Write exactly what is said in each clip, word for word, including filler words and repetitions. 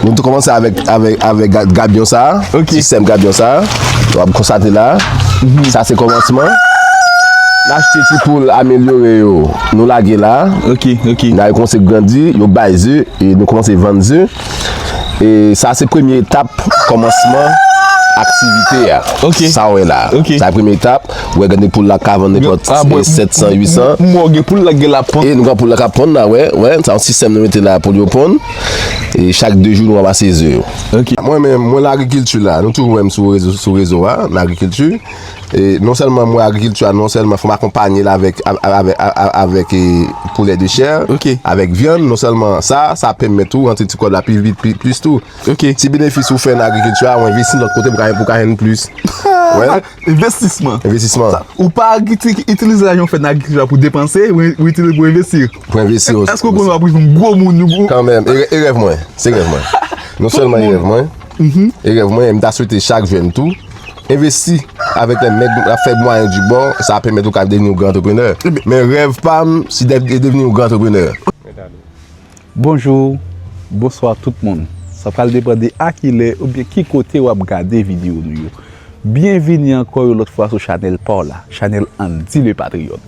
Nou te kòmanse avèk, avèk, avèk ga- gabyon sa a, Ok. sistèm gabyon sa a. W ap konstate la. Sa se kòmansman. N achte ti poul amelyore yo, nou lage la. Ok, ok. N a yo kòmanse grandi, yo bay ze, e nou kòmanse vann ze. E sa se premye etap kòmansman aktivite a. Ok. Sa w wè la. Ok. Sa se premye etap. Ou wè gen de poul la ka vann nenpòt Ah, bon, sèt san, uit san. M wè gen poul la gen la ponn. E nou gen poul la ka ponn la, wè, wè. Sa yon sistèm nou mete la pou yo ponn. E chak de jou nou ranmase ze yo. Ok. Mwen menm, mwen nan agrikilti la. Nou toujou wè m sou rezo, sou rezo a, nan agrikilti. E non sèlman mwen agrikilti a, non sèlman fò m akonpanye l avèk, avèk, avèk, avèk, e, poulè de chè, Ok. avèk vyann, non sèlman sa, sa pèmèt ou rantre ti kòb la pi vit, pi, plis tou. Ok. Ti benefis ou fè nan agrikilti a, ou envesti lòt kote pou ka, pou ka jwenn plis. Wè. Envestisman. Envestisman. Sa, ou pa iti- itilize lajan ou fè nan agrikilti a pou depanse, ou, ou itilize pou envesti. Pou envesti. Èske ou konn w ap rive yon gwo moun, yon gwo Kanmenm, e, e rèv mwen, se rèv mwen. Non sèlman e rèv mwen, e rèv mwen, e m ta swete chak jèn tou, envesti avèk lè nèg ap fè mwayen di bò, sa pèmèt ou ka devni yon gran antreprenè. Men rèv pa m, se de- devni yon gran antreprenè. Bonjou, bonswa tout moun. Sa pral depann de a ki lè oubyen ki kote w ap gade videyo nou yo. Byenvini ankò yon lòt fwa sou chanèl pa w la, chanèl Andy le Patriyòt.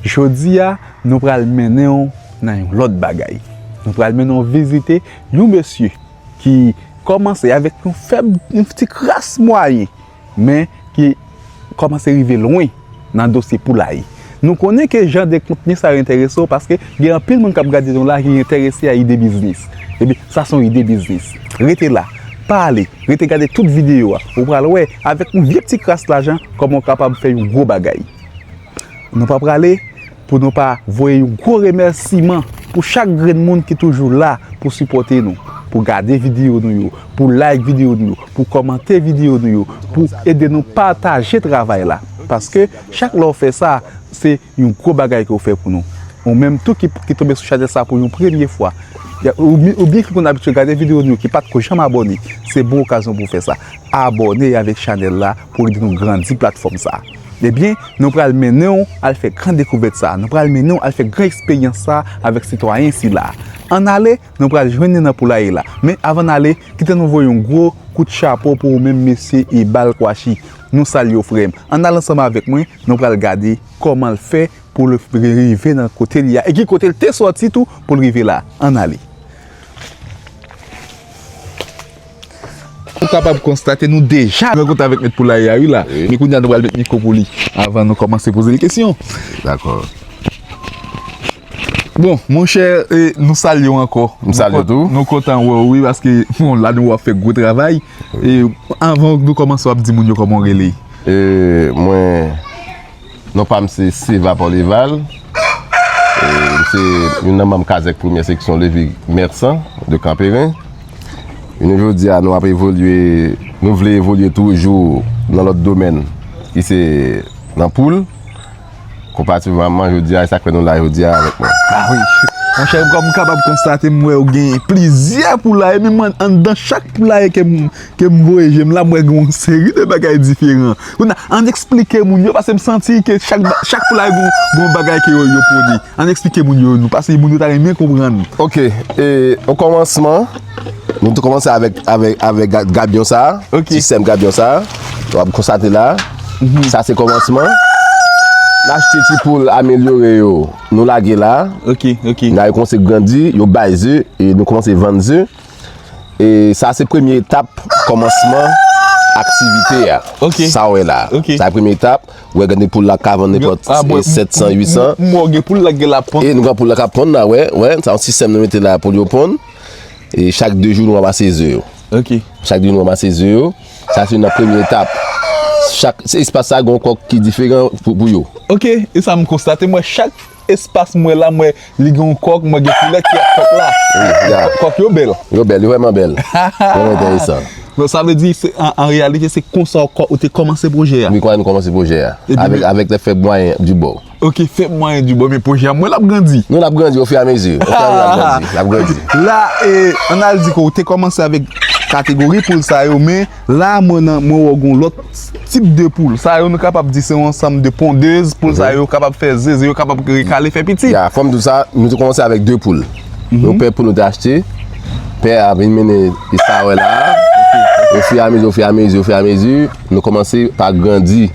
Jodi a, nou pral mennen w nan yon lòt bagay. Nou pral mennen w vizite yon mesye ki kòmanse avèk yon fèb, yon ti kras mwayen, men ki kòmanse rive lwen nan dosye poulaye. Nou konnen ke jan de kontni sa yo enterese w paske gen anpil moun k ap gade nou la ki enterese a ide biznis. Ebyen, sa se yon ide biznis. Rete la, pa ale, rete gade tout videyo a. Ou pral wè, avèk yon vye ti kras lajan, kòman w kapab fè yon gwo bagay. Nou pa prale pou nou pa voye yon gwo remèsiman pou chak grenn moun ki toujou la pou sipòte nou, pou gade videyo nou yo, pou like videyo nou yo, pou kòmante videyo nou yo, pou ede nou pataje travay la. Paske chak lè w fè sa, se yon gwo bagay ke w fè pou nou. Ou menm tou ki, ki tonbe sou chanèl sa pou yon premye fwa, ya- oubyen, oubyen ki konn abitye gade videyo nou yo, ki pa t ko janm abòne, se bon okazyon pou w fè sa. Abòne avèk chanèl la pou ede nou grandi platfòm sa. Ebyen, nou pral mennen w al fè gran dekouvèt sa. Nou pral mennen w al fè gran eksperyans sa avèk sitwayen sila. Ann ale, nou pral jwenn li nan poulaye la. Men avan n ale, kite nou voye yon gwo kout chapo pou ou menm mesye Ebal Kwachi. Nou salye w frè m. Ann al ansanm avèk mwen, nou pral gade kòman l fè pou l rive nan kote l ye a. E ki kote l te sòti tou pou l rive la. Ann ale. Ou kapab konstate nou deja rankontre avèk mèt poulaye a wi la. Wi. Men kounye a nou pral met mikwo pou li avan nou kòmanse poze l kesyon. Dakò. Bon, monchè, e, nou salye w ankò. M salye w tou. Nou kontan wè w wi, paske, bon, la nou w ap fè gwo travay. E, anvan nou kòmanse, w ap di moun yo kòman w rele. E, mwen, Non pa m se Seva Paul Eval. E, m se youn nan manm Kazèk premyè seksyon Levig Mètsan de Kanperen. Jounen jodi a, nou ap evolye, nou vle evolye toujou nan lòt domèn ki se nan poul. Konparativman jodi a, e sa k fè nou la jodi a avèk mwen. Ah wi. Monchè, kòm m kapab konstate, m wè w gen plizyè poulaye, men mwen anndan chak poulaye ke m, ke m voye je m la, m wè gen yon seri de bagay diferan. Kounye a, ann eksplike moun yo, paske m santi ke chak, chak poulaye gon, gon bagay ke yo, yo pwodui. Ann eksplike moun yo, nou, paske moun yo ta renmen konprann. Ok, e, o kòmansman, nou te kòmanse avèk, avèk, avèk ga- gabyon sa a, Ok. sistèm gabyon sa a. W ap konstate la, sa se kòmansman. N achte ti poul amelyore yo, nou lage la. Ok, ok. N a yo kòmanse grandi, yo bay ze, e nou kòmanse vann ze. E sa se premye etap kòmansman aktivite a. Ok. Sa w wè la. Ok. Sa se premye etap. Ou wè gen de poul la ka vann nenpòt, ah, bon, e, sèt san, uit san. M, m, m wè gen poul la gen la ponn. E nou gen poul la ka ponn la, wè, wè. Sa yon sistèm nou mete la pou yo ponn. E chak de jou nou ranmase ze yo. Ok. Chak de jou nou ranmase ze yo. Sa se nan premye etap. Chak, se espas sa gen yon kòk ki diferan pou, pou yo. Ok, e sa m konstate, mwen chak espas mwen la, mwen li gen yon kòk, mwen gen koulè ki ak kòk la. Wi, ya. Kòk yo bèl. Yo bèl, yo vrèman bèl. Vrèman enteresan. Bon, sa vle di, se, an, an reyalite, se konsa w kò- ou te kòmanse pwojè a? Wi, konsa nou kòmanse pwojè a. Epi avèk, men avèk lè fèb mwayen di bò. Ok, fèb mwayen di bò, men pwojè a, mwen l ap grandi. Nou, l ap grandi ofiramezi. Ofiramezi, l ap grandi, l ap grandi. La, e, ann al di ke w te kòmanse avèk kategori poul sa yo, men la, mwen nan, mwen wè w gen yon lòt tip de poul. Sa yo, nou kapab di se yon ansanm de pondez. Poul sa yo kapab fè ze, ze yo kapab rekale, fè pitit. Ya, fò m di w sa, nou te kòmanse avèk de poul. Yon pè poul nou te achte. Pè a vin mennen sa wè la a. Ofiramezi, ofiramezi, ofiramezi, nou kòmanse pa grandi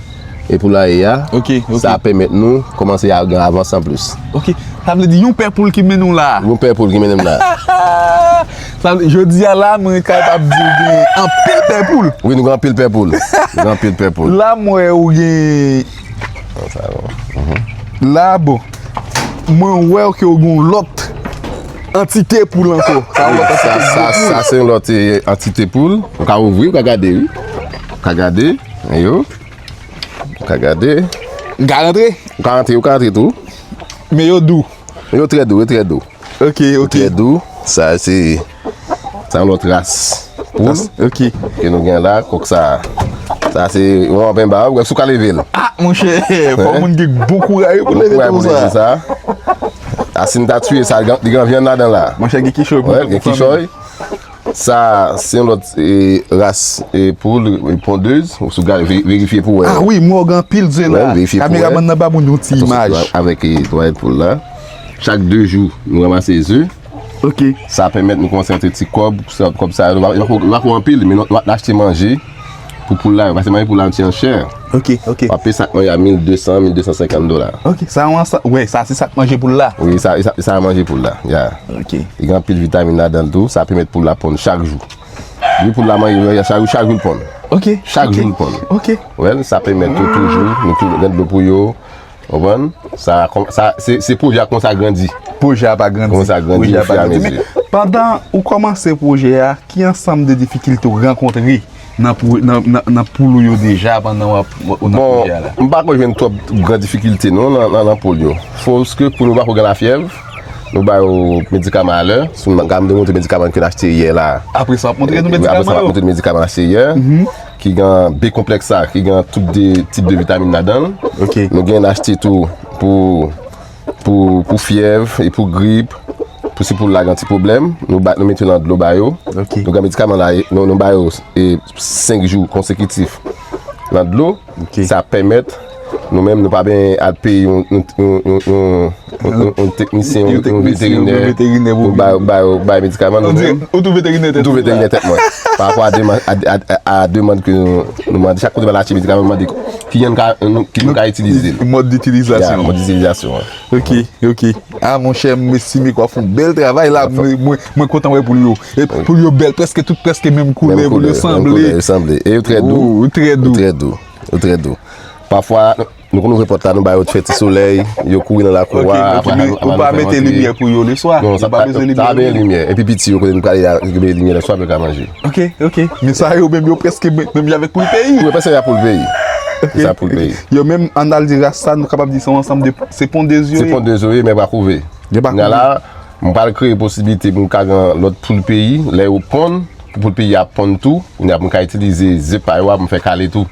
e poulaye a. Ok, ok. Sa pèmèt nou kòmanse a gen avans an plis. Ok. Sa vle di yon pè poul ki mennen w la a? Yon pè poul ki mennen m la a. Sa vle, jodi a la, mwen kapab di w gen anpil pè poul. Wi, nou gen anpil pè poul. Nou gen anpil pè poul. La, m wè ou gen Sa bon. La, bon. Mwen wè ke w gen yon lòt antite poul ankò. Sa yon lòt antite sa, sa, poul. Sa se yon lòt, eh, antite poul. Ou ka ouvri, ou ka gade, wi. Ou ka gade. Yo. Ou ka gade. M ka rantre? Ou ka rantre, ou ka rantre tou. Men yo dou. Yo trè dou, yo trè dou. Ok, ok. Trè dou. Sa se, sa yon lòt ras poul. Ok. Ke nou gen la, kòk sa. Sa se yon anpen ba, ou wè si w ka leve l. Ah, monchè, fò moun gen bon kouraj pou leve tou sa. Bon kouraj pou leve sa. A si n ta tiye sa, li gen, li gen vyann ladan la. Monchè, gen kichòy pou, wè, gen kichòy. Sa, se yon lòt, eh, ras, eh, poul, eh, pondez. Ou sou gade, ve-, verifye pou wè. Ah wi, m wè w gen anpil ze la. Wè, verifye pou wè. Kameramann nan ba moun yon ti imaj. Avèk, eh, twayèt poul la. Chak de jou, nou ranmase ze. Ok. Sa pèmèt nou kòmanse antre ti kòb, sa, kòb sa, nou pa, nou pa, nou pa ko anpil, men nou, nou, nou achte manje pou poul la yo, paske manje poul la, nou ti an chè. Ok, ok. W ap peye sak manje a mil de san, mil de san senkant dola. Ok, sa yon ansanm, wè, sa se sak manje poul la. Wi, sa, sa, sa manje poul la, ya. Ok. Li gen anpil vitamin ladan l tou, sa pèmèt poul la ponn chak jou. Li poul la manje, chak jou, chak jou l ponn. Ok, chak jou l ponn. Ok. Wè, sa pèmèt yo toujou, nou toujou gen dlo pou yo. Konprann? Sa, sa, se, se pwojè a konsa grandi. Pwojè a pa grandi. Konsa grandi ofiramezi. Men pandan ou kòmanse pwojè a, ki ansanm de difikilte ou rankontre nan, nan, nan, nan poul ou yo deja pandan w ap, ou nan pwojè a la? Bon, m pa ko jwenn twòp gran difikilte non nan, nan, nan poul yo. Foske poul nou pa ko gen lafyèv, nou ba yo medikaman alè. Si m ka m te montre medikaman ke n achte yè la. Apre sa, w ap montre nou medikaman yo? Apre sa, m ap montre nou medikaman n achte yè. Ki gen B konplèks sa, ki gen tout de tip de vitamin ladan l. Ok. Nou gen achte tou pou, pou, pou fyèv e pou grip, pou si poul la gen ti pwoblèm, nou ba, nou mete nan dlo ba yo. Ok. Nou gen medikaman la, nou, nou ba yo, e, senk jou konsekitif nan dlo. Ok. Sa pèmèt nou menm nou pa ben al peye yon, yon, yon, yon, yon, yon, yon teknisyen, yon, yon veterinè pou bay, bay, bay medikaman. Nou menm, ou tou veterinè tèt ou. Tou veterinè tèt mwen. Pa rapò a demann, a, a, a, a demann ke nou, nou mande chak kote m al achte medikaman, nou mande ki jan nou ka, nou, ki nou ka itilize l. Mòd ditilizasyon. Ya, mòd ditilizasyon an. Ok, ok. Ah, monchè, m estime ke w ap fè yon bèl travay la. Mwen, mwen, mwen kontan wè poul yo. E poul yo bèl, prèske tout, prèske menm koulè, poul yo sanble. Menm koulè, yo sanble. E yo trè dou. Oh, yo trè dou. Yo trè dou. Yo trè dou. Pafwa, nou konn ouvri pòt la, nou ba yo fè ti solèy, yo kouri nan lakou a, apre, apre nou fè yo antre. Ou pa mete limyè pou yo leswa? Non, sa pa, sa pa gen limyè. Epi piti yo kote nou prale a, yo gen limyè leswa pou yo ka manje. Ok, ok. Men sa yo menm yo prèske menm jan avèk poul peyi. Yo prèske jan poul peyi. Ok. Se sa poul peyi. Yo menm, ann al di ras sa, nou kapab di se yon ansanm de, se pondez yo ye? Se pondez yo ye, men pa kouve. Yo pa kouve. Kounye a la, m pral kreye posiblite pou m ka gen lòt poul peyi, lè yo ponn, pou poul peyi a ponn tou, kounye a pou m ka itilize ze pa yo a pou m fè kale tou.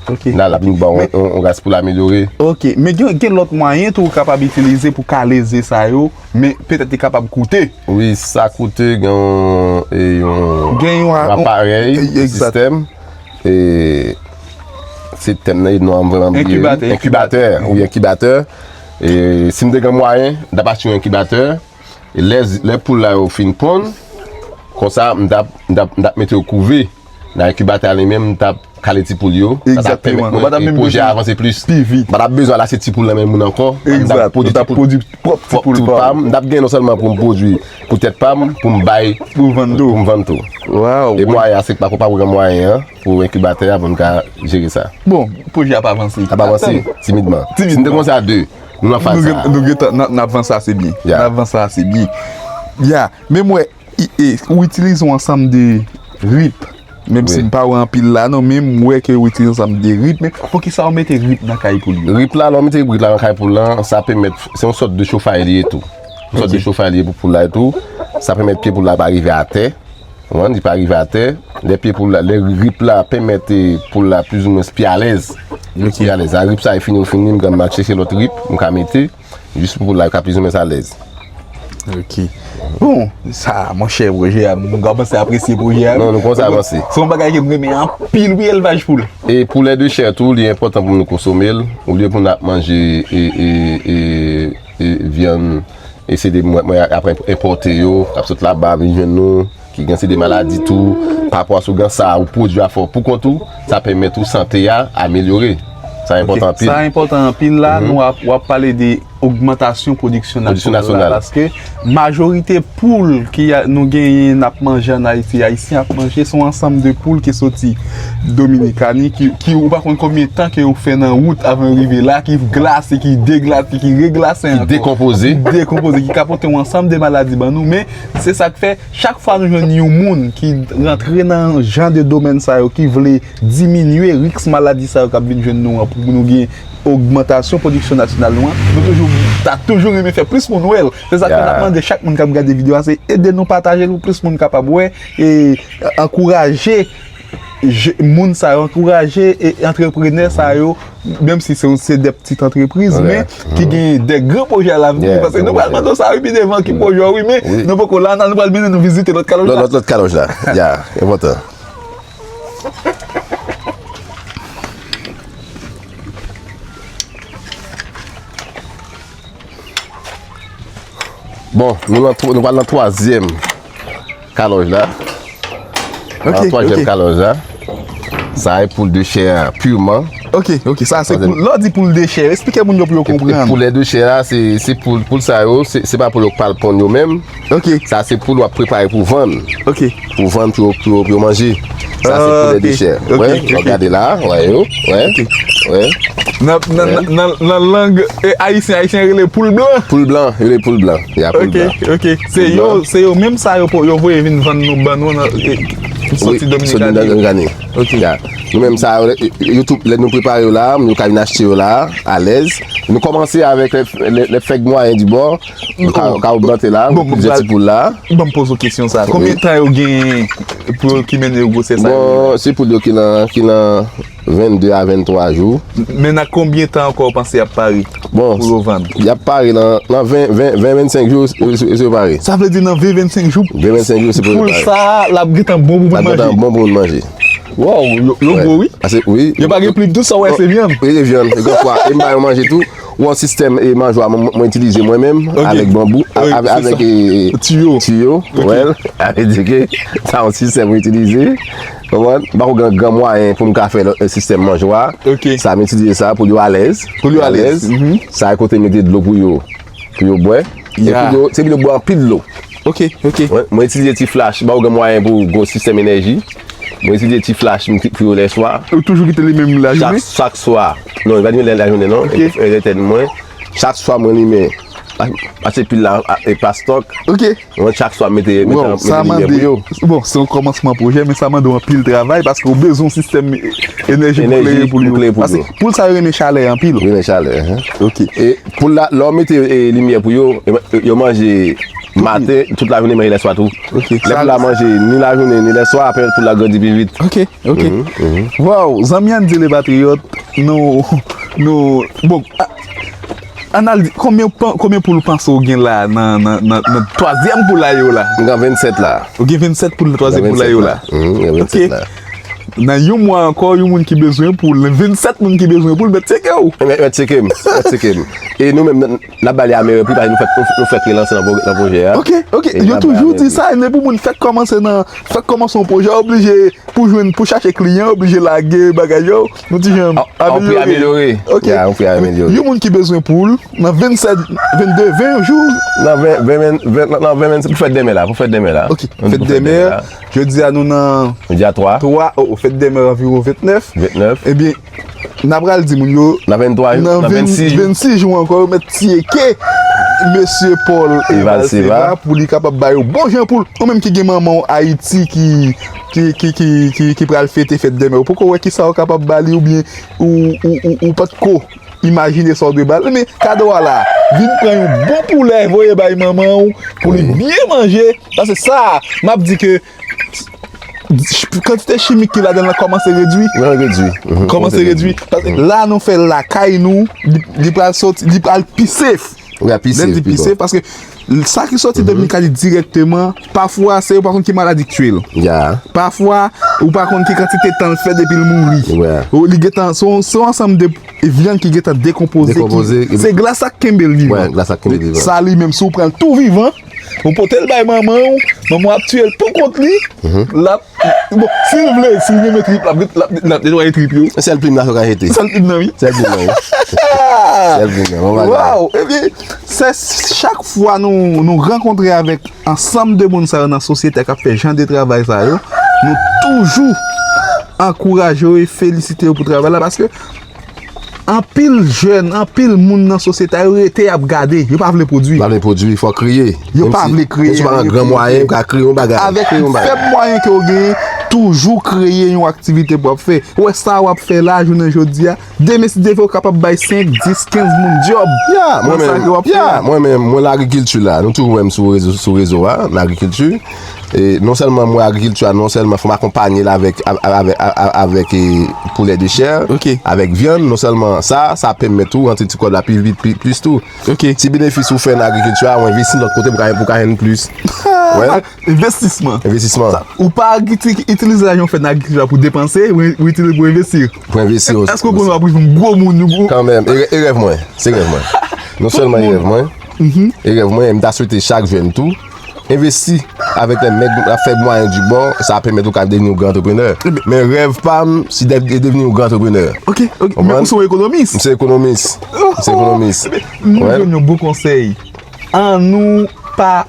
Ok. La, l ap vin ba w yon, yon ras poul amelyore. Ok, men gen, gen lòt mwayen tou ou kapab itilize pou kale ze sa yo, men petèt li kapab koute. Wi, sa koute, gen yon, e, yon, gen yon a-, yon aparèy, e, egzat. Sistèm, e, se tèm nan, e non an m vrèman bliye. Enkibatè, enkibatè. Enkibatè, wi, enkibatè. E, si m te gen mwayen, m t ap achte yon enkibatè. E lè, lè poul la yo fin ponn, konsa, m t ap, m t ap, m t ap mete yo kouve. Nan enkibatè a li menm, m t ap kale ti poul yo. Sa t ap pèmèt mwen, e, pwojè a avanse plis. Pi vit. M pa t ap bezwen al achte ti poul nan men moun ankò. Egzat. M t ap pwodui ti poul, pwòp ti poul pa m. M t ap gen non sèlman pou m pwodui pou tèt pa m, pou m bay, pou m vann tou. Pou m vann tou. Waw. E mwayen a, se pa, pa pou gen mwayen an, pou enkibatè a, pou n ka jere sa. Bon, pwojè a ap avanse. Ap avanse, timidman. Timidman. Si n te kòmanse a de, nou nan faz sa. Nou gen, nou gentan, n ap, n ap avanse ase byen. Ya. N ap avanse ase byen. Ya, men m wè, i-, e, ou itilize yon ansanm de rip. Menm si m pa wè anpil la non, men m wè ke ou itilize ansanm de rip. Men poukisa ou mete rip nan kay poul yo? Rip la, lè w mete rip la nan kay poul lan, sa pèmèt, se yon sòt de chofay li ye tou. Yon sòt de chofay li ye pou poul la tou. Sa pèmèt pye poul la pa rive atè. Ou konprann? Li pa rive atè. Lè pye poul la, lè rip la pèmèt, eh, poul la plizoumwen pi alèz. Ok. Pi alèz. A rip sa e fini, ou fini, m ka m al chèche lòt rip, m ka mete. Jis pou poul la ka plizoumwen alèz. Ok. Bon, sa, monchè, pwojè a, nou kòmanse apresye pwojè a. Non, nou kòmanse avanse. Se yon bagay ke m renmen anpil, wi, elvaj poul. E poulè de chè tou, li enpòtan pou nou konsome l. Olye pou n ap manje e, e, e, e vyann, e se de mwen, mwen ap enpòte yo, k ap sot laba, vin jwenn nou. Gen se de maladi tou, pa rapò a si w gen sa, ou pwodui afè w pou kont ou, sa pèmèt ou sante a amelyore. Sa enpòtan anpil. Sa enpòtan anpil la, nou ap, w ap pale de ogmantasyon pwodiksyon natirèl la, paske majorite poul ki a, nou genyen, n ap manje ann Ayiti, Ayisyen ap manje, se yon ansanm de poul ki soti Dominikani, ki, ki ou pa konn konbyen tan ke yo fè nan wout avan yo rive la, ki glase, ki deglase, ki reglase ankò. Ki dekonpoze. Ki dekonpoze, ki ka pote yon ansanm de maladi ban nou, men se sa k fè, chak fwa nou jwenn yon moun ki rantre nan jan de domèn sa yo, ki vle diminye risk maladi sa yo k ap vin jwenn nou an, pou nou gen ogmantasyon pwodiksyon nasyonal nou an, nou toujou, ta toujou renmen fè plis moun wè l. Se sa k fè n ap mande chak moun k ap gade videyo a, se ede nou pataje l pou plis moun kapab wè, e ankouraje je-, moun sa yo, ankouraje, e, antreprenè sa yo, menm si se, se de pti antrepriz, men ki gen de gran pwojè alavni, paske nou pral mande w sa wi pi devan, ki pwojè w wi, men nou poko la, nou pral mennen nou vizite lòt kalòj la. Lòt, lòt kalòj la. Ya, enpòtan. Bon, nou nan twa-, nou pral nan twazyèm kalòj la. Ok, nan twazyèm kalòj la. Sa e poul de chè a, piman. Ok, ok, sa se poul. Lè w di poul de chè, eksplike moun yo pou yo konprann. Poulè de chè a, se, se poul, poul sa yo, se, se pa pou yo k pral ponn yo menm. Ok. Sa se poul w ap prepare pou vann. Ok. Pou vann, pou yo, pou yo, pou yo manje. Sa se poulè de chè. Wè, w ap gade la, wè yo, wè. Nan, nan, nan, nan, nan lang, e, ayisyen, ayisyen rele poul blan. Poul blan, yo rele poul blan. Ya, poul blan. Ok, ok. Se yo, se yo menm sa yo, yo voye vin vann nou, ban nou nan, e, soti Dominikani. Ok. Ya. Nou menm sa, yo tou, lè nou prepare yo la, nou ka vin achte yo la, alèz. Nou kòmanse avèk lè, lè, lè fèg mwayen di bò. Nou ka, ka ogmante la, plizyè ti poul la. Ban m poze w kesyon sa. Konbyen tan yo gen pou yo ki mennen yo gwosè sa yo? Bon, se poul yo ki nan, ki nan vennde a venntwa jou. Men nan konbyen tan ankò w panse y ap pare pou yo vann? Y ap pare nan, nan ven, ven, ven, vennsenk jou, yo, yo, yo pare. Sa vle di nan ven, vennsenk jou, ven, vennsenk jou, se pou yo pare. Poul sa a, l ap gentan bon pou moun manje. L ap gentan bon pou moun manje. Wow, yo, yo gwo wi. Wi. Yo pa gen pli dous sa w wè se vyann. Wi, se vyann. E gen fwa, e m ba yo manje tou. Ou an sistèm, e, manjwa mwen, mwen itilize mwen menm, avèk banbou, avèk, avèk, e, tiyo. Tiyo, wè, sa vle di ke sa yon sistèm mwen itilize. Konprann? M pako gen gran mwayen pou m ka fè lòt, e, sistèm manjwa. Sa m itilize sa pou yo alèz. Pou yo alèz. Sa e kote m mete dlo pou yo, pou yo bwè. E pou yo, se pou yo bwè anpil dlo. Ok, ok. Mwen, mwen itilize ti flach, m pako gen mwayen pou gwo sistèm enèji. Mwen itilize ti flach m ki pou yo lèswa. Ou toujou kite li menm lajounen? Chak, chak swa. Non, li pa limen lajounen non. Ok. E, e, etèn mwen. Chak swa mwen limen. Pase pil la, a, e pa stòk. Ok. Mwen chak swa mete, mete, mete limyè pou yo. Bon, se yon kòmansman pwojè, men sa mande w anpil travay paske w bezwen yon sistèm enèji pou klere poul yo. Paske poul sa yo renmen chalè anpil. Renmen chalè, hen. Ok. E poul la, lè w mete, e, limyè pou yo, e, yo manje maten, tout lajounen, manje lèswa tou. Ok. Lè poul la manje ni lajounen, ni lèswa, apre poul la grandi pi vit. Ok, ok. Waw, zanmi Andy Lepatriyòt, nou, nou, bon, a, ann al di, konbyen, konbyen poul ou panse w gen la nan, nan, nan, nan twazyèm poulay ou la? M gen vennsèt la. Ou gen vennsèt poul nan twazyèm poulay ou la? M gen vennsèt la. Nan yon mwa ankò, yon moun ki bezwen poul, vennsèt moun ki bezwen poul, mèt tcheke w. Mèt, mèt tcheke m, mèt tcheke m. E nou menm, n, n ap ba li amelyore pri, paske nou fèk, nou, nou fèk relanse nan pwo-, nan pwojè a. Ok, ok. Yo toujou di sa, depi moun fèk kòmanse nan, fèk kòmanse yon pwojè, oblije pou jwenn, pou chache kliyan, oblije lage bagay yo. Nou ti jan amelyore. Ok. Ya, yon pri amelyore. Yon moun ki bezwen poul, nan vennsèt, vennde, ven jou. Nan ven, ven, ven, ven, nan, nan ven, ven, pou fèt dèmen la, pou fèt dèmen la. Ok, fèt dèmen. Jodi a nou nan... Jodi a twa. Twa, o, o, fèt dèmen anviwon vennèf. Vennèf. Ebyen, n a pral di moun yo, nan venntwa jou, nan ven, vennsis jou ankò, yo mèt tcheke mesye Paul Eval Seva pou li kapab ba yo bon jan poul. Ou menm ki gen manman w Ayiti ki, ki, ki, ki, ki, ki pral fete fèt dèmen, ou poko wè kisa w kapab ba li oubyen ou, ou, ou, ou pa t ko imajine sa w dwe ba l. Men kado a la, vin pran yon bon poulè, voye bay manman w pou li byen manje. Paske sa, m ap di ke kantite chimik ki ladan l lan kòmanse redui. Wi, redui. Kòmanse redui. Paske la nou fè l lakay nou, li, li pral soti, li pral pi safe. Wi, pi safe, pi safe, paske sa ki soti Dominikani dirèkteman, pafwa se ou pa konn ki maladi k tiye l. Pafwa ou pa konn ki kantite tan l fè depi l mouri. Ou, li gentan, se yon, se yon ansanm de vyann ki gentan dekonpoze, ki, se glas la k kenbe l vivan. Sa li menm, si w pran l tou vivan, Ou pote l bay manman w, manman w ap tiye l pou kont li. L ap, bon, si l vle, si l renmen trip, l ap, l ap, l ap netwaye trip yo. Sèl plim nan fè ka jete. Sèl plim nan, wi. Sèl plim nan, wi. Sèl plim nan, bon bagay. Waw! Ebyen, se chak fwa nou, nou rankontre avèk ansanm de moun sa yo nan sosyete a k ap fè jan de travay sa yo, nou toujou ankouraje yo e felisite yo pou travay la, paske anpil jèn, anpil moun nan sosyete a, yo rete ap gade, yo pa vle pwodui. Pa vle pwodui, fò kreye. Yo pa vle kreye, yo pa gen gran mwayen, yo ka kreye yon bagay. Avèk fèb mwayen ke w genyen, toujou kreye yon aktivite pou w ap fè. Ou wè sa w ap fè la, jounen jodi a, demen si Dye vle, ou kapab bay senk, dis, kenz moun djòb nan sa ke w ap fè a. Ya, mwen menm, mwen nan agrikilti la. Nou toujou wè m sou rezo, sou rezo a, nan agrikilti. E non sèlman mwen agrikilti a, non sèlman fò m akonpanye l avèk, avèk, avèk, e, poulè de chè, avèk vyann, non sèlman sa, sa pèmèt ou rantre ti kòb la pi vit, pi, plis tou. Ti benefis ou fè nan agrikilti a, ou envesti lòt kote pou ka, pou ka jwenn plis. Wè. Envestisman. Envestisman. Ou pa iti-, itilize lajan ou fè nan agrikilti a pou depanse, ou, ou itilize pou envesti. Pou envesti. Èske ou konn w ap rive yon gwo moun, yon gwo. Kanmenm, e, e rèv mwen, se rèv mwen. Non sèlman e rèv mwen, e rèv mwen, e m ta swete chak jèn tou, envesti avèk lè mèg, fè mwayen di bò, sa pèmèt ou ka devni yon gran antreprenè. Men rèv pa m, se de, de devni yon gran antreprenè. Ok, ok. Men ou se yon ekonomis. M se ekonomis. M se ekonomis. Nou jwenn yon bon konsèy. Annou pa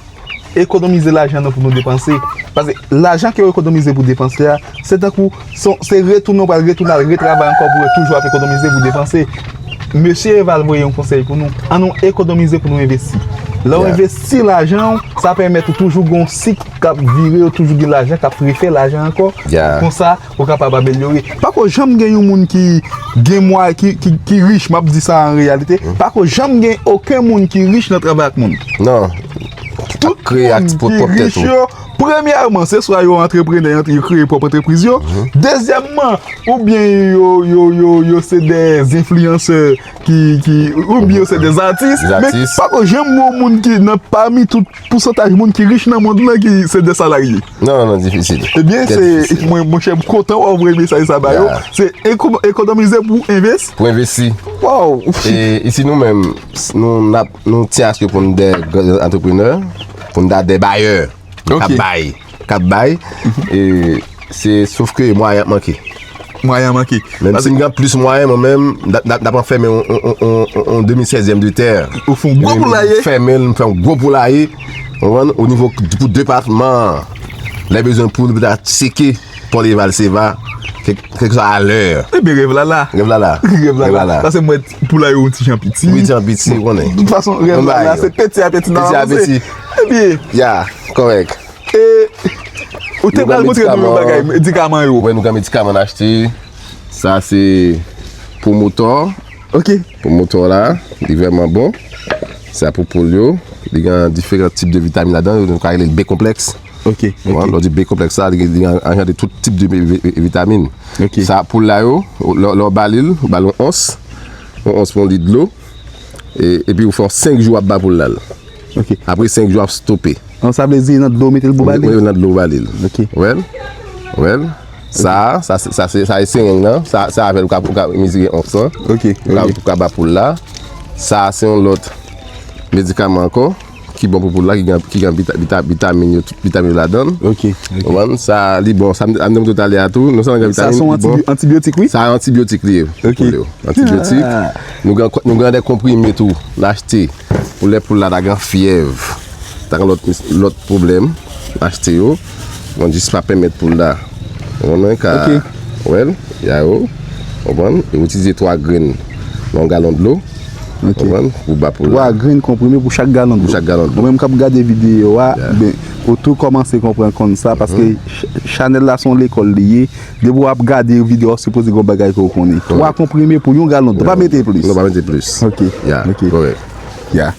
ekonomize lajan nou pou nou depanse. Paske lajan ke w ekonomize pou depanse a, se tankou se, se retounen w pral retounen al retravay ankò pou w toujou ap ekonomize pou depanse. Mesye Eval voye yon konsèy pou nou. Annou ekonomize pou nou envesti. Lè w envesti lajan w, sa pèmèt ou toujou gen yon sik k ap vire, ou toujou gen lajan k ap refè lajan ankò. Konsa, ou kapab amelyore. Pako janm gen yon moun ki gen mwa, ki, ki, ki rich, m ap di sa an reyalite. Pako janm gen okenn moun ki rich nan travay ak moun. Non. Tout moun ki rich yo, premyèman, se swa yo antreprenè, yo kreye pwòp antrepriz yo. Dezyèmman, oubyen yo, yo, yo, yo se de enfliyansè ki, ki, oubyen yo se de atis. Men pako janm gen yon moun ki nan pami tout pousantaj moun ki rich nan mond lan ki se de salarye. Non, non, difisil. Ebyen, se, mwen, monchè, m kontan wè w voye mesaj sa ba yo. Se eko-, ekonomize pou envesti. Pou envesti. Waw! E isi nou menm, nou, n ap, nou tyen aske pou n de gran antreprenè, pou n ta de bayè. K ap bay. K ap bay. E se, sof ke mwayen ap manke. Mwayen an manke. Menm si m gen plis mwayen, mwen menm, n ap, n ap, n ap anfèmen yon, yon, yon, yon, yon demi sèzyèm de tè. Ou fè yon gwo poulaye. Fèmen l, m fè yon gwo poulaye. Ou konprann? O nivo pou depatman an, lè bezwen poul, pou ta tcheke Paul Eval Seva, kèk, kèlkeswa alè. Ebyen, rèv la la. Rèv la la. Rèv la la. Paske m wè poulaye w ti jan piti. Wi, ti jan piti, ou konnen. De tout fason, rèv la la, se peti a peti n ap avanse. Peti a peti. Ebyen. Ya, kòrèk. E, ou te pral montre nou yon bagay, medikaman yo. Wè, nou gen medikaman n achte. Sa se Promotor. Ok. Promotor la, li vrèman bon. Sa pou poul yo. Li gen diferan tip de vitamin ladan, nou ka rele l B konplèks. Ok, ok. Lè w di B konplèks la, li gen, li anjandre tout tip de vi-, vi-, vitamin. Ok. Sa poul la yo, lè, lè w ba li l, ou ba l yon ons. Yon ons pou yon lit dlo. E, epi ou fè yon senk jou w ap ba poul la l. Ok. Apre senk jou, w ap stope. An, sa vle di nan dlo w mete l pou ba li? Wi, nan dlo w ba li l. Ok. Wè l? Wè l? Sa, sa, sa, se, sa se sereng nan. Sa, sa avè l ou ka, ou ka mezire ons lan. Ok, ok. Ou ka, ou ka ba poul la. Sa se yon lòt medikaman ankò ki bon pou poul la, ki gen, ki gen vita-, vita-, vitamin yo, tout vitamin yo ladan l. Ok, ok. Ou konprann? Sa, li bon. Sa, m, m te montre w talè a tou. Non sèlman gen vitamin, li bon. Sa se yon antibi-, antibyotik, wi? Sa antibyotik li ye. Ok. Pou yo. Antibyotik. Ah. Nou gen, nou gen de konprime tou, n achte. Pou lè poul la ta gen fyèv, ta gen lòt, lòt pwoblèm, achte yo. Bon, jis pa pèmèt poul la, ou konprann, ka wè l, ya yo, ou konprann, e ou itilize twa grenn nan yon galon dlo, ou konprann, pou ba poul la. Twa grenn konprime pou chak galon dlo. Pou chak galon dlo. Mwen menm k ap gade videyo a, ben, ou tou kòmanse konprann konn sa, paske ch-, chanèl la se yon lekòl li ye, depi w ap gade videyo a, w sipoze gen yon bagay ke w konnen. Twa konprime pou yon galon dlo. Pa mete plis. Non, pa mete plis. Ok. Ya, kòrèk. Ya.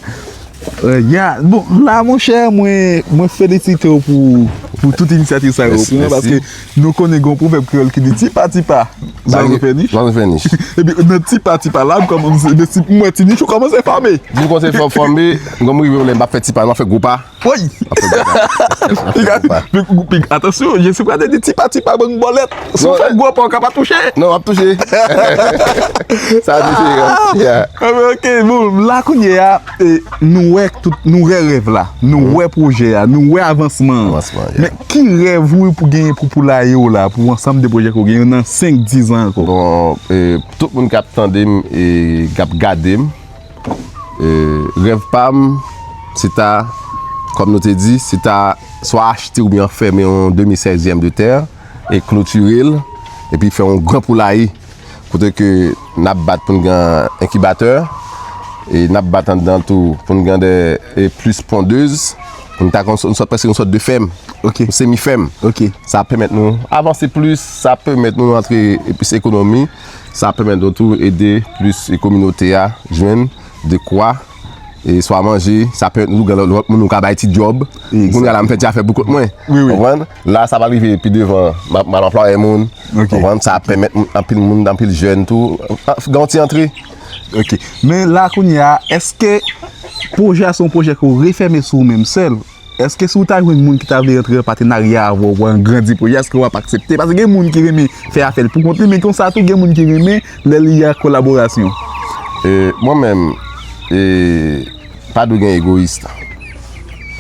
Eh, ya, bon, la, monchè, mwen, mwen felisite w pou, pou tout inisyativ sa yo w pran, paske nou konnen gen yon pwovèb kreyòl ki di, "Tipa, tipa, Zwazo fè nich. Zwazo fè nich. Epi nan ti pa, ti pa la, m kòmanse, m wè ti nich ou kòmanse fòme. Di m kòmanse fò-, fòme, m rive lè m ap fè ti pa, m ap fè gwo pa. Woy! M ap fè gwo pa. M ap fè gwo pa. Piga, piga, atansyon, Jesi pral di ti pa, ti pa, bank bòlèt. Si w fè gwo pa, w ka pa touche. Non, w ap touche. Sa diferan. Yeah. Ah, men ok, bon, la kounye a, e, nou wè tout, nou wè rèv la, nou wè pwojè a, nou wè avansman an. Avansman, yeah. Men ki rèv ou pou genyen pou poulaye w la, pou ansanm de pwojè ke w genyen nan senk, diz an ankò? Bon, e, tout moun k ap tande m e k ap gade m, e, rèv pa m, se ta, kòm nou te di, se ta swa achte oubyen fèmen yon demi sèzyèm de tè e klotire l, epi fè yon gran poulaye. Kote ke n ap bat pou n gen enkibatè, e n ap bat anndan tou pou n gen de, e plis pondez, pou n ta gen yon sòt, prèske yon sòt de fèm, ok, yon semi fèm. Ok. Sa ap pèmèt nou avanse plis, sa ap pèmèt nou antre plis ekonomi, sa ap pèmèt nou tou ede plis kominote a jwenn dekwa e swa manje, sa pèmèt nou gen lòt moun nou ka bay ti djòb. Egzakteman. Kounye a la, m fè ti afè pou kont mwen. Wi, wi. Konprann? La, sa va rive pi devan, m a, m a anplwaye moun. Ok. Konprann? Sa ap pèmèt m-, anpil moun, anpil jèn tou, a, gen yon ti antre. Ok. Men la, kounye a, èske pwojè a se yon pwojè ke w refèmen sou ou menm sèl? Èske si w ta jwenn moun ki ta vle rantre an patenarya avè w pou angrandi pwojè, èske w ap aksepte? Paske gen moun ki renmen fè afè l pou kont li, men konsa tou gen moun ki renmen lè li an kolaborasyon. E, mwen menm, e, pa dwe gen egoyis.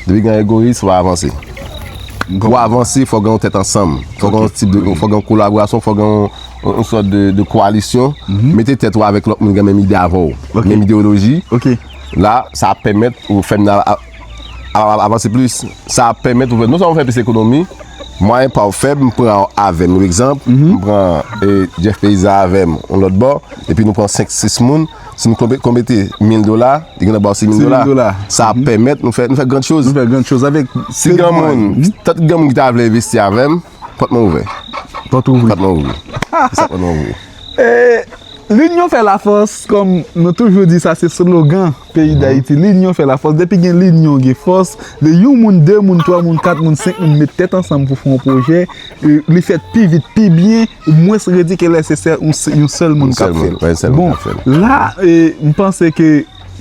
Depi gen egoyis, w ap avanse. Pou w avanse, fò gen yon tèt ansanm. Fò gen yon tip de, fò gen yon kolaborasyon, fò gen yon, yon, yon sòt de, de kowalisyon. Mete tèt ou avèk lòt moun ki gen menm ide avè w, menm ideyoloji. Ok. La, sa ap pèmèt ou fè n a, a, a, avanse plis. Sa ap pèmèt ou fè, non sèlman fè plis ekonomi, mwayen pa w fèb, m pran avè m, yon egzanp, m pran, e, Jeff Paysan avè m, yon lòt bò, epi nou pran senk, sis moun, si nou konbe-, konbete mil dola, li gen nan ba w sis mil dola. Sis mil dola. Sa ap pèmèt nou fè, nou fè grann choz. Nou fè grann choz avèk. Si gen moun, tant gen moun ki ta vle envesti avè m, pòt mwen ouvè. Pòt ouvri. Pòt mwen ouvri. Se sa, pòt mwen ouvri. E, Linyon fè lafòs, kòm nou toujou di sa, se slogan peyi Dayiti. Linyon fè lafòs. Depi gen linyon, gen fòs. Lè yon moun, de moun, twa moun, kat moun, senk moun met tèt ansanm pou fè yon pwojè, e, li fèt pi vit, pi byen, mwens redi ke lè se sè-, yon sè-, yon sèl moun k ap fè l. Yon sèl moun, yon sèl moun k ap fè l. Bon, la, e, m panse ke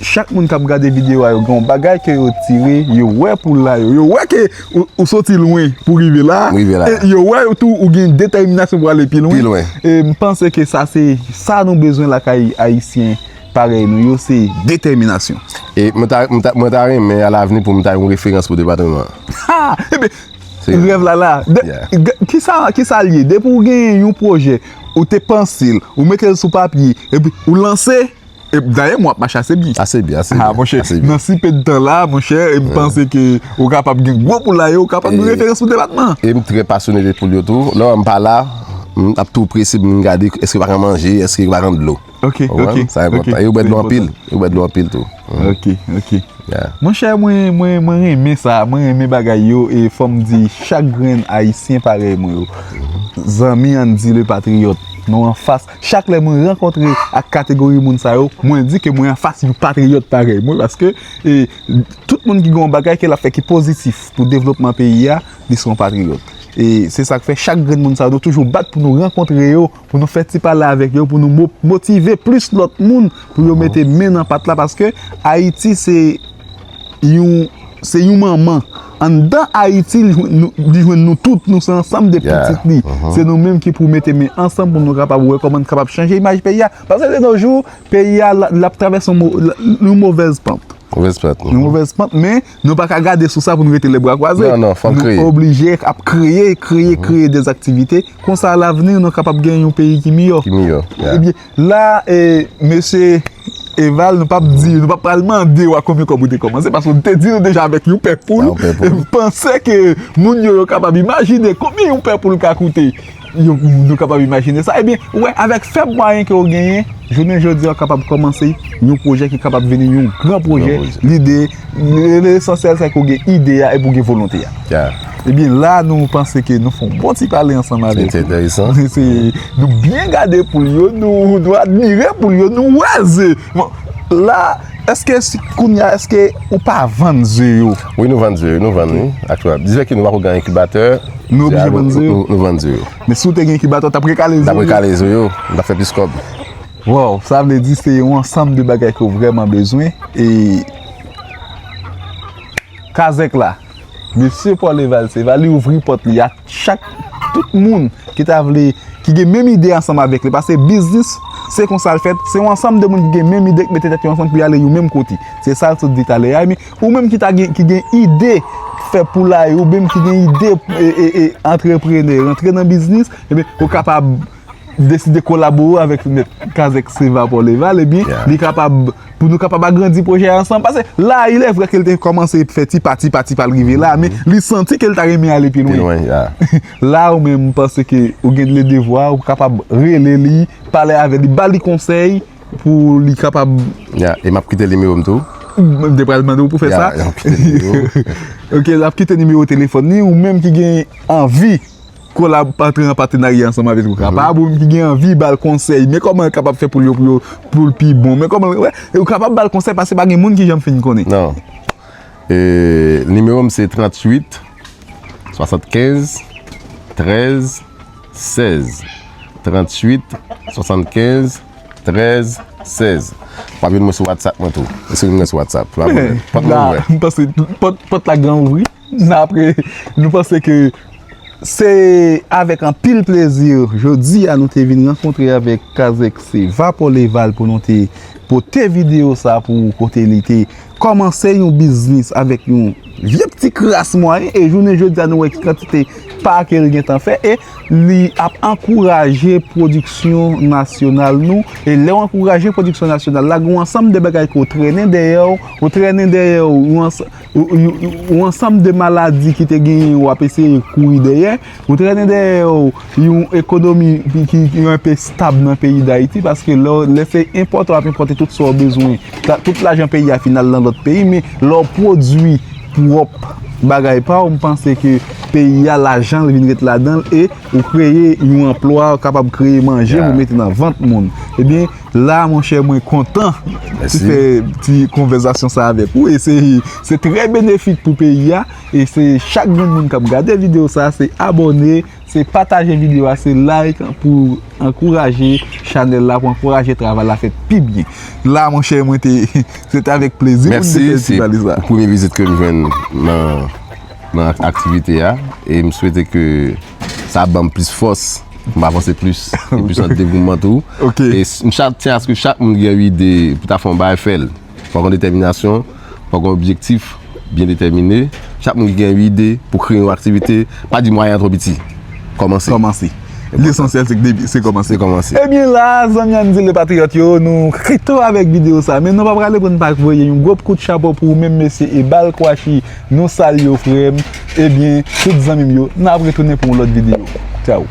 chak moun k ap gade videyo a yo, gen yon bagay ke yo tire, yo wè pou la yo, yo wè ke ou, ou soti lwen pou rive la, m rive la, e yo wè tou ou gen detèminasyon pou ale pi lwen. Pi lwen. E m panse ke sa se sa nou bezwen lakay Ayisyen parèy nou yo, se detèminasyon. E mwen ta, mwen ta, mwen ta renmen alavni pou m ta yon referans pou depatman an. Ha! Ebyen, rèv la la. De, kisa, kisa l ye? Depi w genyen yon pwojè, ou te panse l, ou mete l sou papye, epi ou lanse, E, dayè, mwen ap mache ase byen. Ase byen, ase byen. Ah, monchè, nan si pe de tan la, monchè, e m panse ke ou kapab gen gwo poulaye, ou kapab gen referans pou depatman. E m trè pasyone de poul yo tou. Lè m pa la, m ap tou prese pou m gade èske pa gen manje, èske pa gen dlo. Ok, ok. Sa enpòtan. E yo bwè dlo anpil. Yo bwè dlo anpil tou. Ok, ok. Monchè, mwen, mwen, mwen renmen sa, mwen renmen bagay yo, e fò m di, chak grenn Ayisyen parèy mwen yo. Zanmi Andy le Patriyòt, nou anfas. Chak lè mwen rankontre ak kategori moun sa yo, mwen di ke mwen anfas yon patriyòt parèy mwen, paske, e, tout moun ki gen yon bagay ke l ap fè ki pozitif pou devlopman peyi a, li se yon patriyòt. E se sa k fè chak grenn moun sa yo, nou toujou bat pou nou rankontre yo, pou nou fè ti pale avèk yo, pou nou mo-, motive plis lòt moun pou yo mete men nan pat la, paske Ayiti se yon, se yon manman. Anndan Ayiti, li jwenn nou, li jwenn nou tout, nou se ansanm de pitit li. Se nou menm ki pou mete men ansanm pou nou kapab wè kòman n kapab chanje imaj peyi a. Paske de nos jours, peyi a, l ap travèse yon mo-, yon movèz pant. Movèz pant. Yon movèz pant, men nou pa ka gade sou sa pou nou rete lè bra kwaze. Non, non, fò n kreye. Nou oblije ap kreye, kreye, kreye dèzaktivite. Konsa, alavni, nou kapab gen yon peyi ki miyò. Ki miyò, yeah. Ebyen, la, e, mesye Eval, nou p ap di, nou p ap pral mande w a konbyen kòb ou te kòmanse, paske w te di nou deja avèk yon pè poul. Ah, yon pè poul. E m panse ke moun yo, yo kapab imajine konbyen yon pè poul ka koute. Yo, nou kapab imajine sa. Ebyen, ou wè, avèk fèb mwayen ke w genyen, jounen jodi a, w kapab kòmanse yon pwojè ki kapab vini yon gran pwojè. Gran pwojè. Lide, le, lesansyèl, se ke w gen ide a epi w gen volonte a. Yeah. Ebyen, la, nou panse ke nou fè yon bon ti pale ansanm avèk ou. Se enteresan. Se, nou byen gade poul yo, nou, nou admire poul yo, nou wè ze. Bon, la, èske si, kounye a, èske ou pa vann ze yo? Wi, nou vann ze yo, nou vann, wi. Aktyèlman. Dizè ke nou pako gen enkibatè. Nou oblije vann ze yo? Nou, nou vann ze yo. Men si w te gen enkibatè, w t ap rekale ze yo? M t ap rekale ze yo, m t ap fè plis kòb. Wow, sa vle di se yon ansanm de bagay ke w vrèman bezwen. E Kazèk la, mesye Paul Eval Seva, li ouvri pòt li a chak, tout moun ki ta vle, ki gen menm ide ansanm avèk li. Paske biznis, se konsa l fèt. Se yon ansanm de moun ki gen menm ide, ki mete tèt yo ansanm pou y ale yon menm kote. Se sa l sot di talè a. Men ou menm ki ta gen, ki gen ide fè poulay, ou menm ki gen ide, e, e, e, antreprenè, rantre nan biznis, ebyen, ou kapab deside kolabore avèk mèt Kazèk Seva Paul Eval, ebyen, li kapab, pou nou kapab agrandi pwojè a ansanm. Paske la, il est vrai ke l te kòmanse fè ti pa, ti pa, ti pa, l rive la, men li santi ke l ta renmen ale pi lwen. Pi lwen, ya. La, ou menm, m panse ke ou gen le devwa, ou kapab rele li, pale avè li, ba li konsèy pou li kapab. Ya, e m ap kite nimewo m tou. M te pral mande w pou fè sa. Ya, m ap kite nimewo. Ok, l ap kite nimewo telefòn li, ou menm ki gen anvi kolab, antre an patenarya ansanm avèk li, ou kapab, ou menm ki gen anvi ba l konsèy, men kòman l kapab fè pou l yo, pou yo, pou l pi bon, men kòman, wè, e ou kapab ba l konsèy paske pa gen moun ki janm fin konnen. Non. E, nimewo m se tranntuit swasannkenz trèz sèz. Tranntuit swasannkenz trèz sèz. W ap jwenn mwen sou WhatsApp mwen tou. Eseye jwenn mwen sou WhatsApp. Pòt mwen ouvè. M panse pòt, pòt la gran ouvri. Apre, nou panse ke se avèk anpil plezi, jodi a nou te vin rankontre avèk Kazèk Seva Paul Eval pou nou te pote videyo sa pou ou kote li te kòmanse yon biznis avèk yon vye pti kras mwayen e jounen jodi a nou wè ki kantite pa ke l gentan fè e li ap ankouraje pwodiksyon nasyonal nou e lè w ankouraje pwodiksyon nasyonal la, gen yon ansanm de bagay ke w trennen dèyè w, ou trennen dèyè w, yon ans- yon, yon, yon ansanm de maladi ki te genyen w ap eseye kouri dèyè, ou trennen dèyè w yon ekonomi ki, ki, ki enpe stab nan peyi Dayiti, paske lè, lè se enpòte w ap enpòte tout sa w bezwen, ta- tout lajan peyi a fin al nan lòt peyi, men lè w pwodui pwòp bagay pa w, m panse ke peyi a, lajan l vin ret ladan l e ou kreye yon anplwa, ou kapab kreye manje pou mete nan vant moun. Ebyen, la, monchè, mwen kontan ti fè ti konvèsasyon sa avèk ou. E se, se trè benefik pou peyi a. E se chak grenn moun k ap gade videyo sa, se abòne, se pataje videyo a, se like pou ankouraje chanèl la, pou ankouraje travay la fèt pi byen. La, monchè, mwen te, se te avèk plezi pou nou te fè ti pale sa. Mèsi, se premye vizit ke m jwenn nan, nan ak- aktivite a. E m swete ke sa ban m plis fòs pou m avanse plis, e plis nan devouman tou. Ok. E s- m chak tyen aske chak moun ki gen yon ide pou ta fè yon bagay, fè l. Fòk gen detèminasyon, fòk gen objektif byen detèmine. Chak moun ki gen yon ide pou kreye yon aktivite, pa di mwayen an twò piti. Kòmanse. Kòmanse. Lesansyèl se ke debi- se kòmanse. Se kòmanse. Ebyen la, zanmi Andy Lepatriyòt yo, nou kite w avèk videyo sa, men nou pa prale pou n pa voye yon gwo kout chapo pou ou menm mesye Ebal Kwashi, nou salye w frè m. Ebyen, tout zanmi m yo, n ap retounen pou yon lòt videyo. Tchaw.